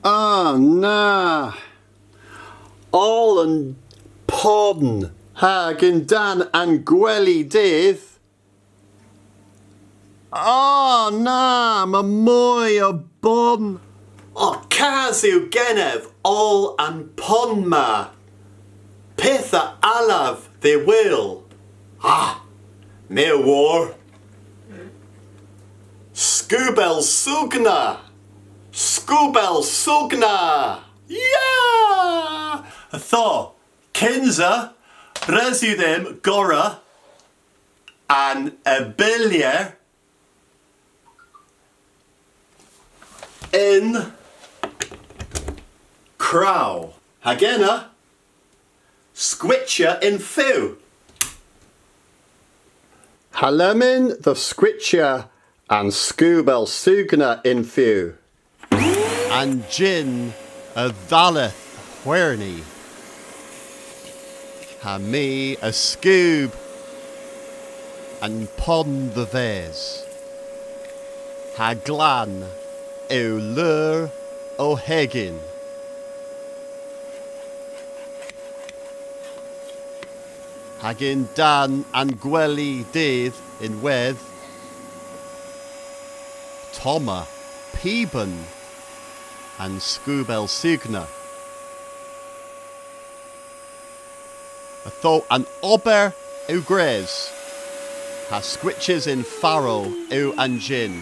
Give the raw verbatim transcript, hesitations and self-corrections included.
Ah, na. Oll an ponn hag yn-dann an gweli dydh. Ah, na, yma moy a bonn. O, kas yw genev oll an ponn ma. Pyth a allav dhe wul? Ah, my a wor. Skubell sugna! Skubell sugna! Ya! Ytho, kynsa, res yw dhymm gorra an ebylyer yn kraw. Hag ena, skwychya yn few. Ha lemmyn dhe skwychya an skubell sugna yn few. An jynn a dhalleth hwyrni. Ha my a skub an ponn dhe-ves. Ha glan yw leur ow hegin. Hag yn-dann an gweli dydh ynwedh, ottomma piban an skubell sugna. Ytho an ober yw gwrys, ha skwychys yn farow yw an jynn.